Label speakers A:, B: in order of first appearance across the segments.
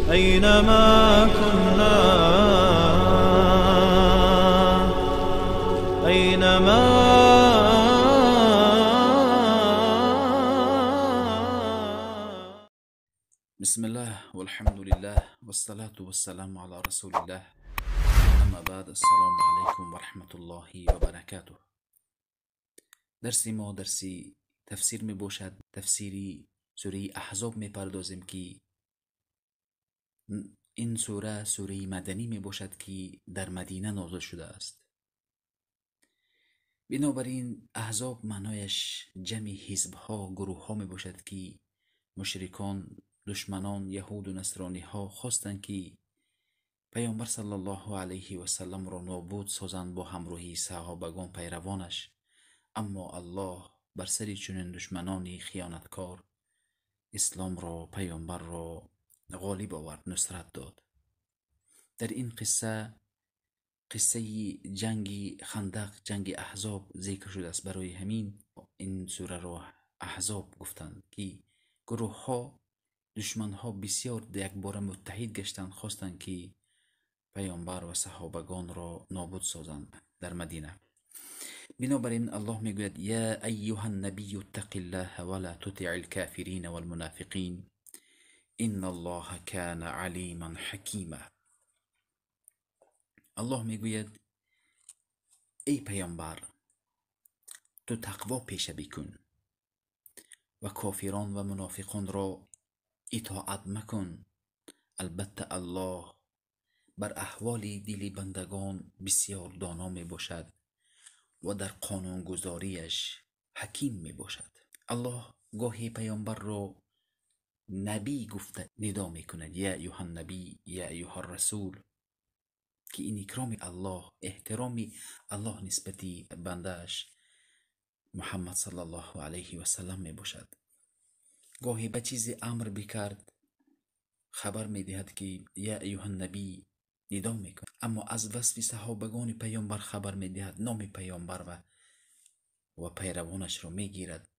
A: أينما كنا، أينما
B: بسم الله والحمد لله والصلاة والسلام على رسول الله، اما بعد، السلام علیکم و رحمت الله و برکاته. درسی ما درسی تفسیر می باشد. تفسیری سوره احزاب می پردازیم که این سوره سوره مدنی می باشد که در مدینه نازل شده است. بنابراین احزاب معنایش جمع حزب ها، گروه ها می باشد که مشرکان، دشمنان، یهود و نصرانی ها خواستند که پیامبر صلی الله علیه و سلم را نابود سازند با همراهی صحابگان پیروانش. اما الله بر سر چنین دشمنانی خیانتکار اسلام را، پیامبر را غالب آورد، نصرت داد. در این قصه، قصه جنگ خندق، جنگ احزاب ذکر شده است. برای همین این سوره را احزاب گفتند که گروه ها، دشمن ها بسیار یک بار متحد گشتند، خواستند که پیامبر و صحابگان را نابود سازند در مدینه. بنابراین الله میگوید یا ایها النبی اتق الله ولا تطع الكافرین والمنافقین ان الله کان علیما حکیما. الله میگوید ای پیامبر، تو تقوا پیشه بکن و کافران و منافقان را اطاعت مکن. البته الله بر احوال دل بندگان بسیار دانا می باشد و در قانونگذاریش حکیم می باشد. الله گاهی پیامبر را نبی گفته ندا می کند، یا ایها النبی، یا ایها الرسول، که این اکرام الله، احترام الله نسبتی بندهش محمد صلی الله علیه و سلم می باشد. گاهی به چیزی امر بکرد، خبر می دهد که یا ایها النبی ندا میکند، اما از وصف صحابگان پیامبر خبر می دهد، نام پیامبر و پیروانش را می گیرد.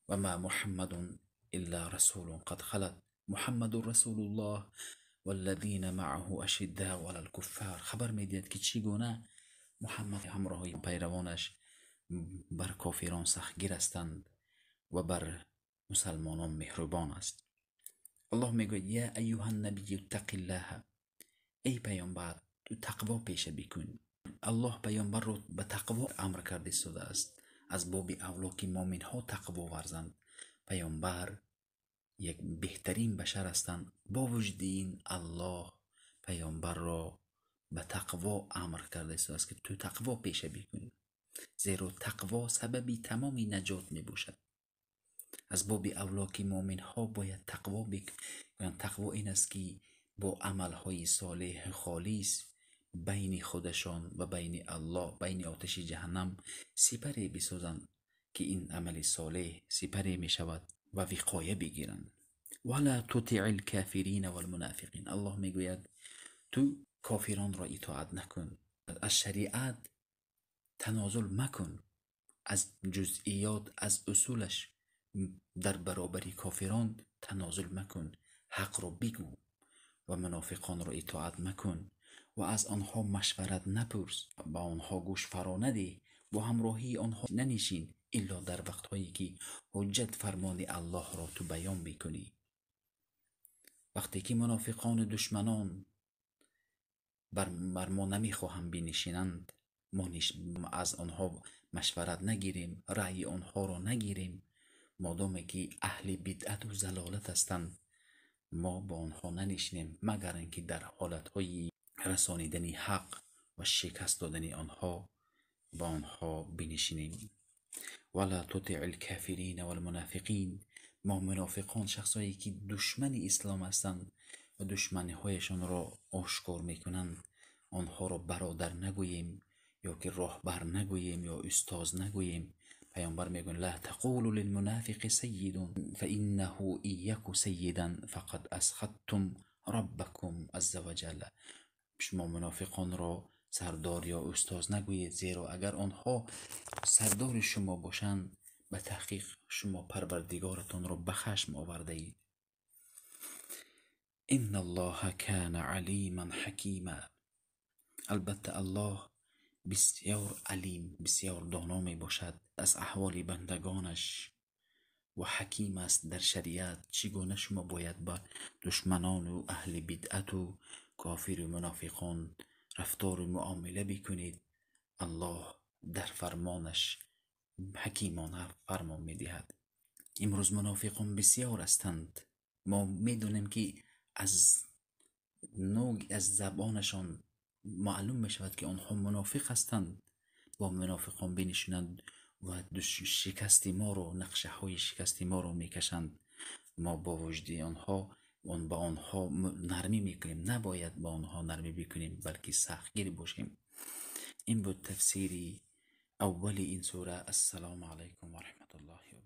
B: و ما محمد الا رسول قد خلت محمد رسول الله والذین معه اشداء علی الکفار. خبر می دهد که چگونه محمد همراه پیروانش بر کافران سختگیر هستند و بر مسلمانان مهربان است. الله میگوید یا ایها النبی اتق الله، ای پیامبر تو تقوا پیشه بکن. الله پیامبر را به تقوا امر کرده شده است. از باب اولا که مؤمن ها تقوا ورزند. پیامبر یک بهترین بشر هستند. با وجود این الله پیامبر را به تقوا امر کرده شده است که تو تقوا پیشه بکن، زیرا تقوا سبب تمام نجات می باشد. از باب اولا که مؤمن ها باید تقوا بکنند. تقوا این است که با عملهای صالح خالص بین خودشان و بین الله، بین آتش جهنم سپری بسازند که این عمل صالح سپری می شود و وقایه بگیرند. ولا تطع الكافرین والمنافقین. الله می گوید تو کافران را اطاعت نکن، از شریعت تنازل مکن، از جزئیات، از اصولش در برابر کافران تنازل مکن، حق را بگو و منافقان را اطاعت مکن و از آنها مشورت نپرس، با آنها گوش فرا نده، با همراهی آنها ننشین الا در وقتهایی که حجت فرمان الله را تو بیان میکنی. وقتی که منافقان و دشمنان بر ما نمیخواهم بنشینند، ما از آنها مشورت نگیریم، رأی آنها را نگیریم. مادامی که اهل بدعت و ضلالت هستند ما با آنها ننشینیم، مگر اینکه در حالتهای رسانیدن حق و شکست دادن آنها با آنها بنشینیم. ولا تطع الكافرین والمنافقین. ما منافقان، شخصایی که دشمن اسلام هستند و دشمنیهایشان را آشکار میکنند، آنها را برادر نگوییم یا که راهبر نگوییم یا استاذ نگوییم. پیامبر میگن لا تقولوا للمنافق سید فانه ان یک سیدا فقد اسخطتم ربکم عز وجل. شما منافقان را سردار یا استاذ نگویید، زیرا اگر آنها سردار شما باشند به تحقیق شما پروردگارتان را به خشم آورده اید. Инналлоҳа кана алиман ҳакима. Албатта, Аллоҳ бисёр алим, бисёр доно мебошад аз аҳволи бандагонаш ва ҳаким аст дар шариат. Чӣ гуна шумо бояд ба душманону аҳли бидъату кофиру мунофиқон рафтору муомила бикунед, Аллоҳ дар фармонаш ҳакимона фармон медиҳад. Имрӯз мунофиқон бисёр ҳастанд. Мо медонем, ки аз нуг аз забонашон маълум мешавад, ки онҳо мунофиқ ҳастанд. Бо мунофиқон бинишинанд ва шикасти моро, нақшаҳои шикасти моро мекашанд. Мо бо вуҷуди онҳо ба онҳо нармӣ мекунем. Набояд ба онҳо нармӣ бикунем, балки сахтгир бошем. Ин буд тафсири аввали ин сура. Ассалому алайкум ва раҳматуллоҳи.